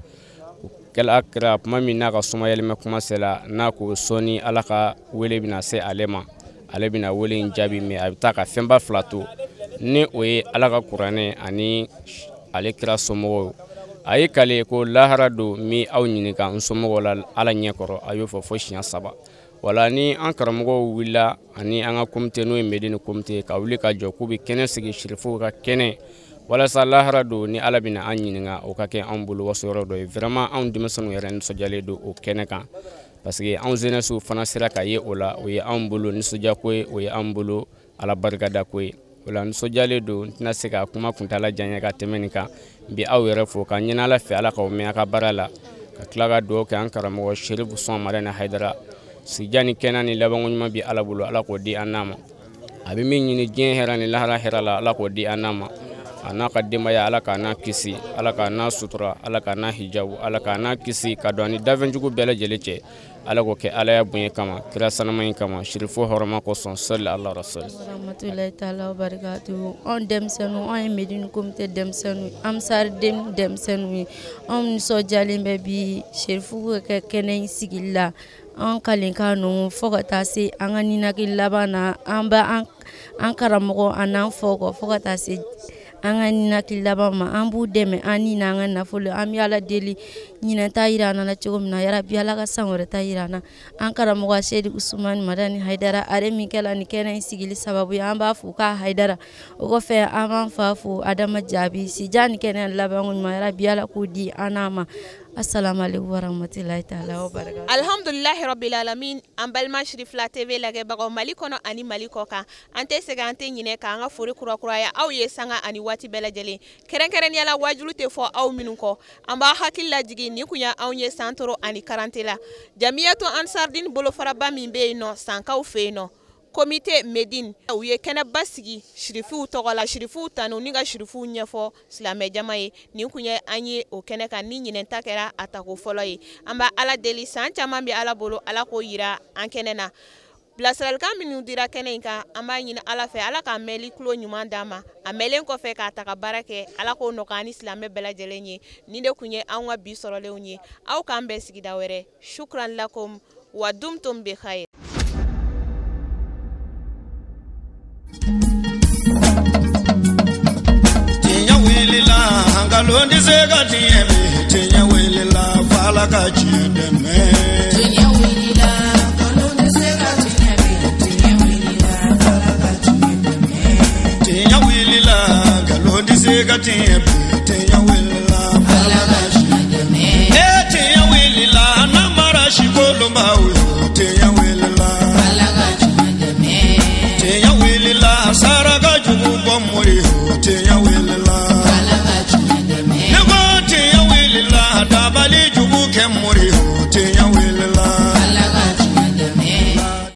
O kɛla kira kuma min n'a ka sumayɛlɛmɛ kuma sera, n'a ko sɔɔni Ala ka wele bɛna se ale ma, ale bɛna wele in jaabi, min a bɛ taa ka fɛnba fila to, ni o ye Ala ka kuranɛ ani ale kira somɔgɔw. A ye kale ko lahara don min aw ɲininka n somɔgɔw la Ala ɲɛkɔrɔ, a y'o fɔ fo siɲɛ 3. Wala ni an karamɔgɔw wulila ani an ka komite, n'o ye Medine komite, ka wuli ka jɔ k'u bɛ kɛnɛ sigi Sirifuw ka kɛnɛ, walasa lahara don ni Ala bɛna an ɲininka, o ka kɛ anw bolo waso yɔrɔ dɔ ye. Vraiment anw denmisɛnninw yɛrɛ nisɔndiyalen don o kɛnɛ kan, parce que anw jeunesse fana sera ka ye o la, o ye anw bolo nisɔndiyako ye, o ye anw bolo Ala barikadako ye. O la nisɔndiyalen don, n tɛna se ka kuma kuntaala janya ka tɛmɛ nin kan. N bɛ aw yɛrɛ fo ka ɲini Ala fɛ Ala k'aw mɛn a ka baara la, ka tila ka dugawu kɛ an karamɔgɔ Serifu Usumani Madani Hayidara. Sija ni kɛnɛ ni labanko ɲuman bɛ Ala bolo, Ala k'o di an n'a ma. A bɛ min ɲini diɲɛ hɛrɛ ni lahara hɛrɛ la, Ala k'o di an n'a ma. A n'a ka denbaya, Ala k'a n'a kisi, Ala k'a n'a sutura, Ala k'a n'a hijabu, Ala k'a n'a kisi ka don ani dafɛnjugu bɛɛ lajɛlen cɛ. Ala k'o kɛ Ala ya bonya kama, kira sanama in kama, Sirifu hɔrɔma kosɔn, sɔli ala rasul. Rahmatullahi ta'ala wa barakatuhu. Anw denmisɛnninw, anw ye Medine komite denmisɛnninw, Ansar den denmisɛnninw ye. Anw nisɔndiyalen bɛ bi Sirifu ka kɛnɛ in sigili la. An kalenkan ninnu fo ka taa se an ka ninakili laban na, an bɛ an karamɔgɔ an n'an faw kɔ fo ka taa se an ka ninakili laban ma. An b'u dɛmɛ an ni n'an ka nafolo. An bɛ Ala deli ɲinɛ ta yira an na cogo min na, yarabi Ala ka san wɛrɛ ta yira an na. An karamɔgɔ Seyidi Usumani Madani Hayidara, ale min kɛla nin kɛnɛ in sigili sababu ye, an b'a fo k'a Hayidara. O kɔfɛ an b'an fa fo Adama Jaabi, sija ni kɛnɛ labanko ɲuman, yarabi Ala k'o di an n'a ma. Assalamu alaikum warahmatullahi ta'ala wa barakatuh. Alhamdulillahi rabbil alamin. An balima Sirifila TV lajɛbagaw Mali kɔnɔ ani Mali kɔ kan, an tɛ sɛgɛn an tɛ ɲinɛ k'an ka foli kurakuraya aw ye sanga ani waati bɛɛ lajɛlen, kɛrɛnkɛrɛnnenya la waajulu tɛ fɔ aw minnu kɔ. An b'a hakili lajigin nin kun y'anw ye Santoro ani Karante la, Jamiyatu Ansardine bolofaraba min bɛ yen nɔ Sankaw fɛ yen nɔ. Komite Medine u ye kɛnɛba sigi sirifiw tɔgɔ la, sirifiw tanu ni ka sirifiw ɲɛfɔ silamɛjama ye. Nin kun ye an ye o kɛnɛ kan ni ɲinɛn ta kɛra a tako fɔlɔ ye. An b'a Ala deli, san caman bɛ Ala bolo, Ala k'o yira an kɛnɛ na. Bilasiralikan minnu dira kɛnɛ in kan, an b'a ɲini Ala fɛ, Ala k'a mɛnli tulo ɲuman d'an ma, a mɛnlen kɔfɛ k'a ta ka baara kɛ, Ala k'o nɔgɔya ni silamɛ bɛɛ lajɛlen ye. Nin de kun ye anw ka bi sɔrɔlenw ye. Aw k'an bɛn sigida wɛrɛ. Shukran lakum wa dumtum bi khair. Tiɲɛ wulila, nkalon tɛ se ka tiɲɛ bi. Tiɲɛ wulila, f'Ala ka tiɲɛ dɛmɛ. Tiɲɛ wulila, nkalon tɛ se ka tiɲɛ bi. Tiɲɛ wulila, f'Ala ka tiɲɛ dɛmɛ. Tiɲɛ wulila, nkalon tɛ se ka tiɲɛ bi. Tiɲɛ wulila, f'Ala ka tiɲɛ dɛmɛ. Ee tiɲɛ wulila, namara si kolonbaw ye. Tiɲɛ wulila, f'Ala ka tiɲɛ dɛmɛ. Tiɲɛ wulila, saraka jugu bɔ mori ye. Tiɲɛ